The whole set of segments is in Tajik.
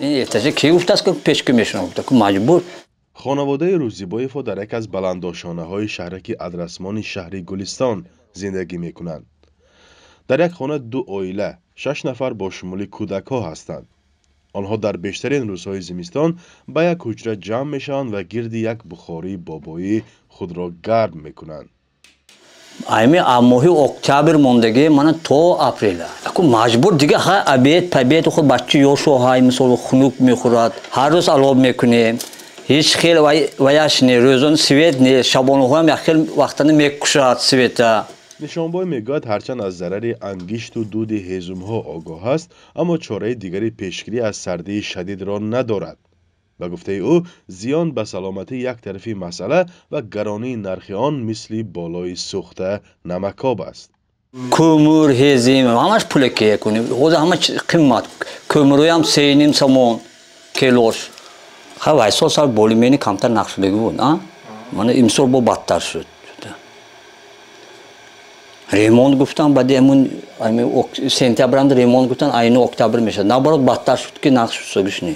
Ин этажа ки гуфтааст, ки пешки мешунам, гуфта ку маҷбур. Хонаводаи Рӯзибоевҳо дар яке аз баландошонаҳои шаҳраки Адрасмони шаҳри Гулистон зиндагӣ мекунанд. Дар як хона ду оила, 6 нафар бо шумули кӯдакҳо ҳастанд. Онҳо дар бештарин рӯзҳои зимистон ба як ҳуҷра ҷамъ мешаванд ва гирди як бухории бобоӣ худро гарм мекунанд. Айми моҳи октябр мондагӣ мана то апреля. Аку маҷбур дига, ҳай обед пабед худ баччи ёшу ҳай мисол хунук мехӯрад. Ҳар рӯз алоб мекунем. Ҳеҷ хел ваяш не, рӯзон свет не, шабонаҳоям як хел вақтана мекушад света. Нишонбой мегӯяд, ҳарчанд аз зарари ангишту дуди ҳезумҳо огоҳ аст, аммо чораи дигари пешгирӣ аз сардии шадидро надорад. Ба гуфтаи ӯ, зиён ба саломатӣ як тарафи масъала ва гаронии нархи он мисли болои сӯхта намакоб аст. Кӯмур ҳезим, ҳамаш пуле ки кунем. Ҳозир ҳама қимат. Кӯмурҳоям 3,5 сомон килош. Ха вай сол сал болимени камтар нақшудагӣ буд, а? Мана имсол бо бадтар шуд. Ремонт гуфтам, баъди ҳамун сентябранда ремонт гуфтан, айни октябр мешавад. Наоборот, бадтар шуд, ки нақш шудагиш не.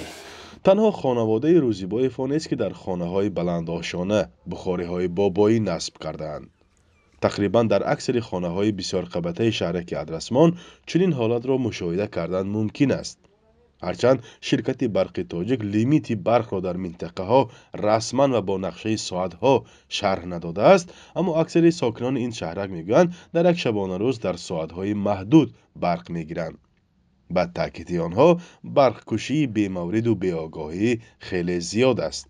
Танҳо хонаводаи Рӯзибоевҳо нест, ки дар хонаҳои баландошона бухориҳои бобоӣ насб кардаанд. Тақрибан дар аксари хонаҳои бисёрқабатаи шаҳраки Адрасмон чунин ҳолатро мушоҳида кардан мумкин аст. Ҳарчанд ширкати Барқи Тоҷик лимити барқро дар минтақаҳо расман ва бо нақшаи соатҳо шарҳ надодааст, аммо аксари сокинони ин шаҳрак мегӯянд, дар як шабонарӯз дар соатҳои маҳдуд барқ мегиранд. Ба таъкиди онҳо, барқкушии бемавриду беогоҳӣ хеле зиёд аст.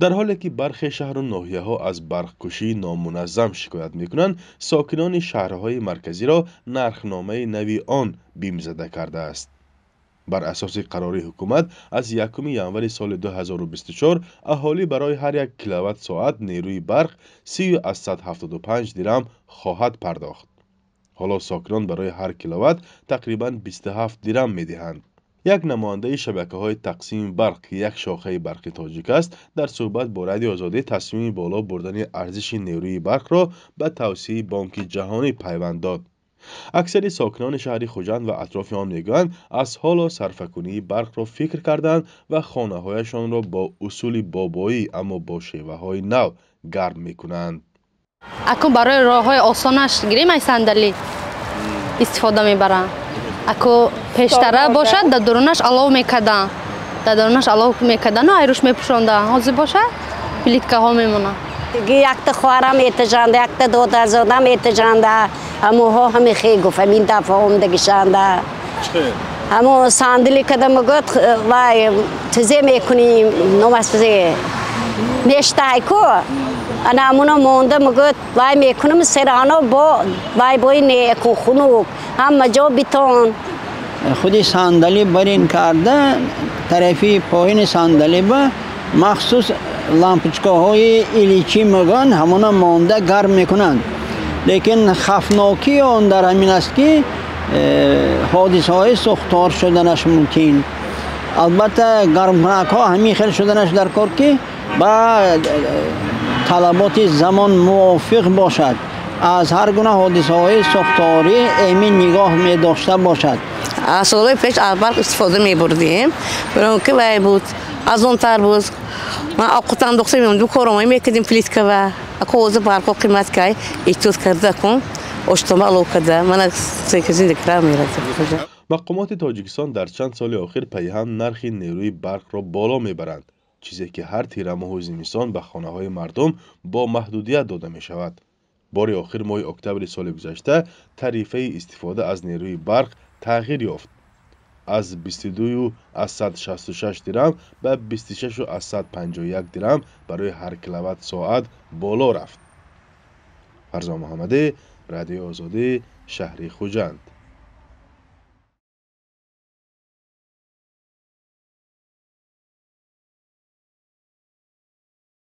Дар ҳоле ки бархе шаҳру ноҳияҳо аз барқкушии номуназзам шикоят мекунанд, сокинони шаҳрҳои марказиро нархномаи нави он бимзада кардааст. Бар асоси қарори ҳукумат аз 1 январи соли 2024 аҳолӣ барои ҳар як киловатт соат нерӯи барқ 30,75 дирам хоҳад пардохт. Ҳоло сокинон барои ҳар киловатт тақрибан 27 дирам медиҳанд. Як намояндаи шабакаҳои тақсими барқ, ки як шохаи Барқи Тоҷик аст, дар суҳбат бо Радиои Озодӣ тасмими боло бурдани арзиши нерӯи барқро ба тавсияи Бонки Ҷаҳонӣ пайванд дод. Аксари сокинони шаҳри Хуҷанд ва атрофи он мегӯянд, аз ҳоло сарфакунии барқро фикр карданд ва хонаҳояшонро бо усули бобоӣ, аммо бо шеваҳои нав гарм мекунанд. Акун барои роҳҳои осонаш гирем, ай сандалӣ истифода мебаранд. Аку пештара бошад, дар дурунаш алов мекарданд. Дар дурунаш алов мекардану айрӯш мепӯшонданд. Ҳозир бошад, плиткаҳо мемонанд. Якта хоҳарам этажанда, якта додарзодам этажанда. Ҳамоҳо ҳами хе гуфт, ҳамин дафъа омдагишанда. Ҳамо сандали када мегӯяд, вай тузе мекунем, номас тузе. Мештай ку, ана ҳамуно монда мегӯяд, вай мекунем, серано бо вай бои не хунук, ҳама ҷо битон. Худи сандалӣ барин карда, тарафи поини сандалӣ ба махсус лампочкаҳои иличӣ мегӯянд, ҳамона монда гарм мекунанд. Лекин хафнокии он дар ҳамин аст, ки ҳодисаҳои сӯхтор шуданаш мумкин. Албатта, гармкунакҳо ҳамин хел шуданаш дар кор, ки ба талаботи замон мувофиқ бошад, аз ҳар гуна ҳодисаҳои сӯхторӣ эмин нигоҳ медошта бошад. Аз солҳои пеш аз барқ истифода мебурдем, ки вай буд, арзонтар буд. Ман овқат андохта мемондем, коромоӣ мекардем плиткава. Аку ҳозир барқҳо қимат кай, эҳтиёт карда кун, оштома алов карда, мана зиндагӣ мерад. Мақомоти Тоҷикистон дар чанд соли охир пайҳам нархи нерӯи барқро боло мебаранд, чизе ки ҳар тирамоҳу зимистон ба хонаҳои мардум бо маҳдудият дода мешавад. Бори охир моҳи октябри соли гузашта тарифаи истифода аз нерӯи барқ тағйир ёфт. Аз 22,66 дирам ба 26,51 дирам барои ҳар киловатт соат боло рафт. Фарзон Муҳаммадӣ, Радиои Озодӣ, шаҳри Хуҷанд.